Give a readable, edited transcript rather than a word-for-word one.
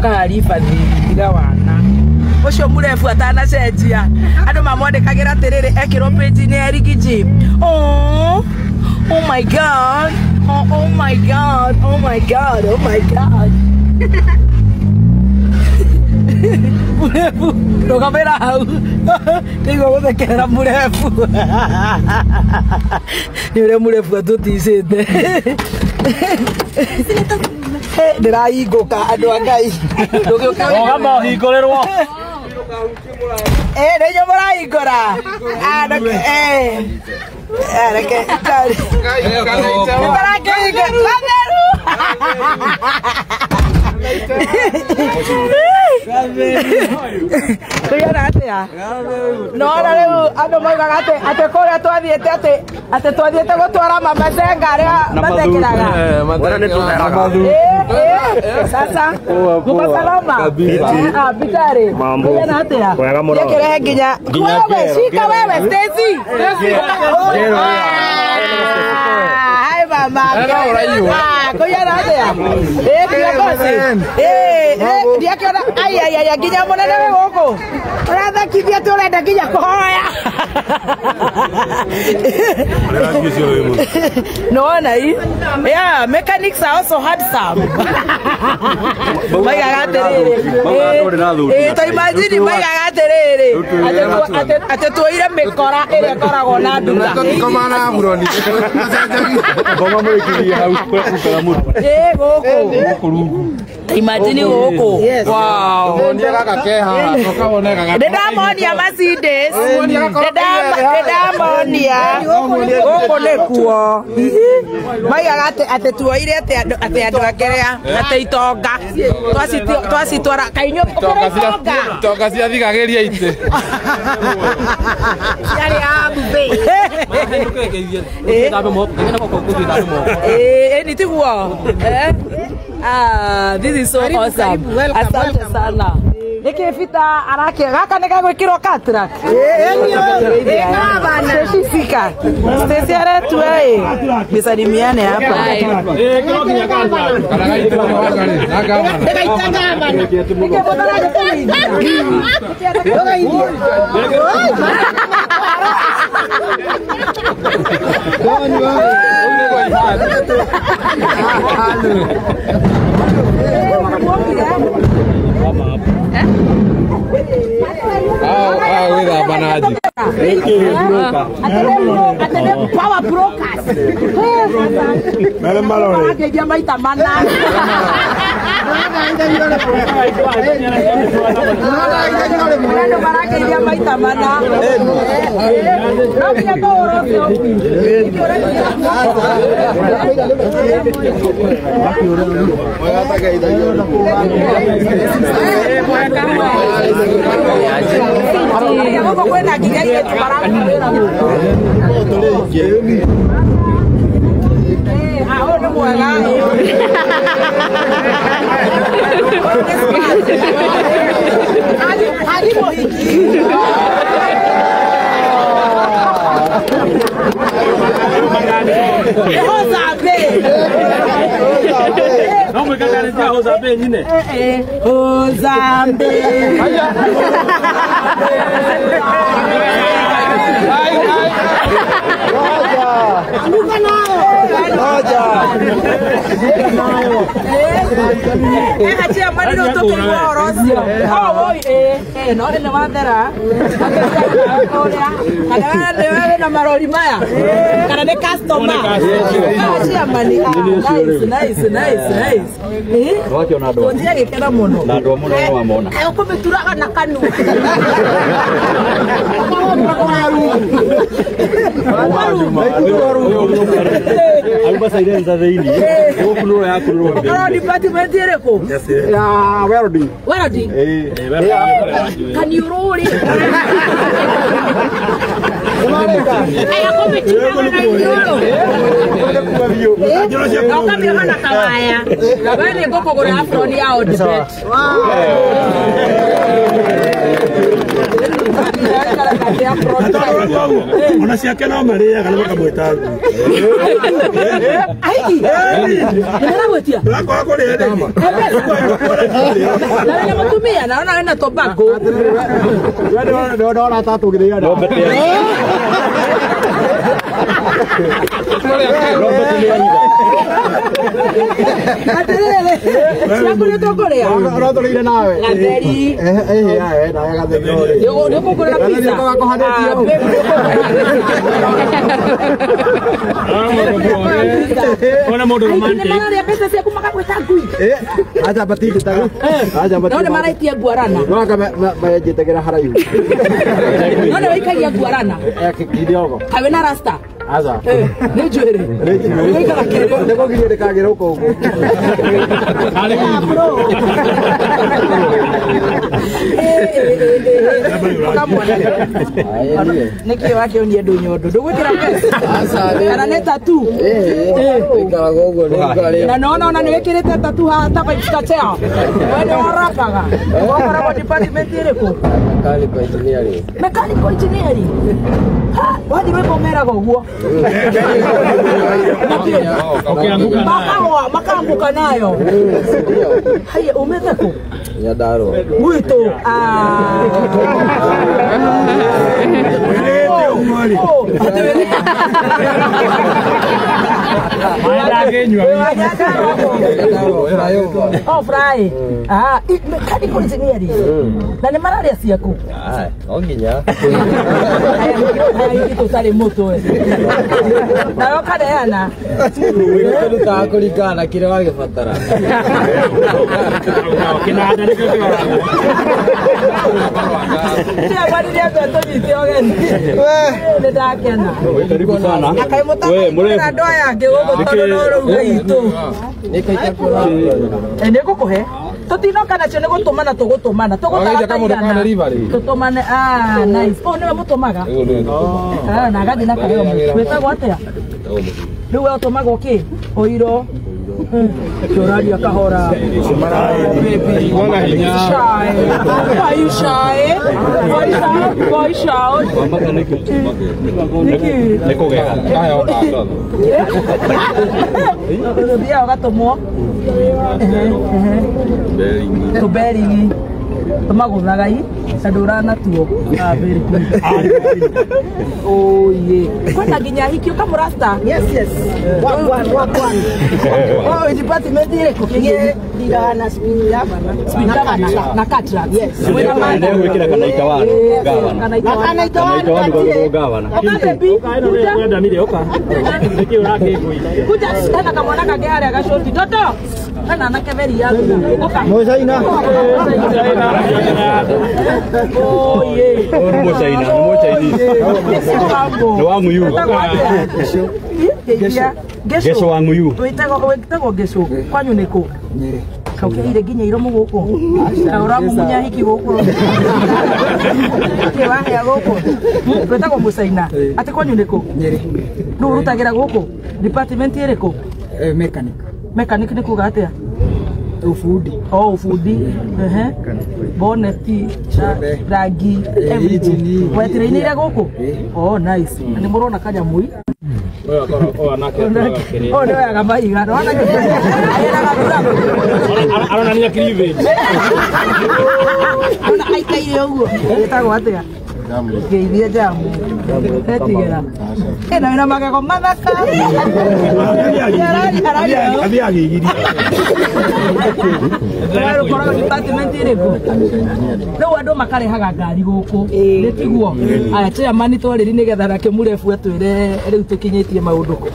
Ũkaga ribathi tiga wana. Ũcio mũrebu atanacenjia. Andũ mamwandĩkagĩra atĩrĩrĩ ekĩrwo page-inĩ ya Riggy G. Oh, oh my God. Oh, oh my God. Oh my God. Oh my God. Mũrebu rũgamĩra hau. Nĩguo gũthekerera mũrebu. Nĩ ũrĩa mũrebu atũticĩte. Ndĩrahingũka andũ a Ngai. Ndũgĩũke Rũgama ũhingũrĩrwo. Nĩ inyuĩ mũrahingũra. Reke nĩtũrakĩhingũra. Gatheru. Kũigana atĩa? Nona rĩu andũ maugaga atĩ atĩ kũrĩa twathiĩte atĩ atĩ twathiĩte gũtwara mamacenga arĩa matekĩraga. Sasa muko salama? Bitari. Kũigana atĩa? Gĩkĩrehe nginya wewe, shika wewe Stacy. Hi mama. Kũigana atĩa? Kiongozi. Ndiakĩona ai ai ai nginya mũnene wĩ gũkũ. Ũrathekithia atĩ ũrenda nginya kũhoya. Nĩwona i? Yeah, mechanics are also handsome. Maigaga atĩrĩrĩ. Ta imagine maigaga atĩrĩrĩ. Atĩ tuoire mĩkora ĩrĩa ĩkoragwo na nduka. Gũkũ. Imagine gũkũ. Wow. Ndĩramonia Mercedes. Ndĩramonia. Gũkũ nĩkuo. Maigaga atĩ tuoire atĩ andũ akĩrĩa atĩ itonga. Twacitwara kaĩ inyuĩ ũkĩrĩ itonga. Itonga ciathigagĩria itĩ. Ciarĩ a buffet. Nĩ tiguo. This is so awesome. Asante sana. Nĩkĩ Peter arakia gaka nĩ gagwĩkĩrwo contract? Stacy sika. Stacy aretua ĩ. Nisalimiane hapa. Power brokers. Maita mana. Maita mana. Ona ciake no marĩaga na makamwĩta ngui. Aiki. Nĩmaragwĩtia. Ũrakora kũrĩa ndege. Na wĩna mũtumia na ona wĩna tobacco. Ndona tatũgĩrĩra. Atĩrĩrĩ, ciaku nĩ tũkũrĩa. Ũratũrĩire nawe. Gatheri. Nawe gatheri. Nĩ ũkũngũrĩra pizza. Gatheri Ah, babe, Ona mũndũ Aiki nĩ romantic. mararĩa mbeca ciaku makagwĩta ngui. Acha matinjĩtaga. Acha No nĩ maraitia nguarana. No anga menjĩtagĩra haraihu. No nĩ wĩikagia nguarana. Kidogo. Kaĩ wĩna rasta? Acha. Nĩ njuĩrĩ. Wĩikaga kĩrĩko. Nĩ kũgiria ndĩkagĩrũka ũguo. Nĩkĩ wakĩonia andũ nyondo ndũgwĩkĩra mbeca kana nĩ tatu na nona ona nĩ wĩkĩrĩte tatu haha ta Vybz Kartel we nĩ warapaga wakoragwo department ĩrĩkũ mechanical engineering. Ha, wathiĩ rwĩmbo meraga ũguo makagwa makaanguka nayo. Haya, umĩte kũ? Nyandarua. Gwitũ. Wĩrĩte ũguo rĩ. Oh, fry. Ah, mechanical engineering. Na nĩ mararĩa ciaku. No nginya. Haya, tũtarĩ mũtwe. Nawe ũkaneana. Tũrutaga kũringana na kĩrĩa wagĩbatara. Kĩnanda nĩkĩo kĩroraga. Chairman nĩ ambe atũnyite ũgeni. Nĩ ndakena. Karibu sana. Na kaĩ mũtanaikũra andũ aya angĩ gũkũ tondũ no rũuga itũ. Nĩ ngũkũhe. Tũtinoka nacio nĩ gũtũmana tũgũtũmana. Tũgũtara Wagĩte kamũndũ ka delivery. Tũtũmane. Ah, nice. Ũyũ nĩwe mũtũmaga. Ah, na agathiĩ na kaheo. Wĩtagwo atĩa? Rĩu we ũtũmagwo kĩ? Ũiro. Tũraria kahora. Igua na hinya. Shy. Why you shy? Why shy? Why shy? Nĩkĩ? Nĩ kũgega. Kaheo kando. Ũthiaga ũgatũmwo tũberingi tũmagũthagai na ndũranatuo. Ah, very good. Oye. Kwĩna nginya hiki ũkamũrasta? Yes, yes. One, one, one, one. Oh, department ĩrĩkũ? Ndigana speed governor. Speed governor na Cataract. Yes. Wĩna manda. Nĩgwĩkĩra kanaita wanu. Gavana. Kanaita Na wanu. kanaita wanu Kanaita wanu gatire. kwa gavana. Oka baby. Kuja. Kwenda mire ũka. Nĩkĩ ũrakĩngũithia? Kuja hena kamwana kangĩ harĩa gacũti. Toto. Hena anake very young. Ũka. Mũcaina. Oye. Ũyũ nĩ mũcaina, nĩ mũcainese. Nĩ wa Muyu. Gecũ wa Muyu. Wĩtagwo Gecũ. Kwanyu nĩ kũ? Kaũkĩrĩire nginya iromo gũkũ. Na ũramumunya hiki gũkũ. Kĩ wahea gũkũ? Wĩtagwo Mũcaina. Atĩ kwanyu nĩ kũ? Rĩu ũrutagĩra gũkũ? Department ĩrĩkũ? Mechanic. Mechanic nĩ kuga atĩa? Ufundi. Oh, ufundi. Ehe. Boneti, rangi, everything. Engine. Wetereire gũkũ? Oh, nice. Na nĩ mũrona kanyamui? Ũyũ akorwo ũyũ anake atũraga kĩrĩa. Oh, nĩ oyaga mahiga. Nĩwona agĩraga mbura. Aronania cleavage. Ona aikaire ũguo. Wĩtagwo atĩa? Ngeithie jamu. Etigĩra. Ĩna wĩna magego mathaka. Araria. Athiĩ agĩgiria. Ũkoragwo department ĩrĩkũ? Rĩu andũ makarehaga ngari gũkũ. Nĩ tiguo? Aya chairman twarĩri nĩgetha nake mũrebu atwĩre rĩu tũkinyĩtie maũndũ kũ.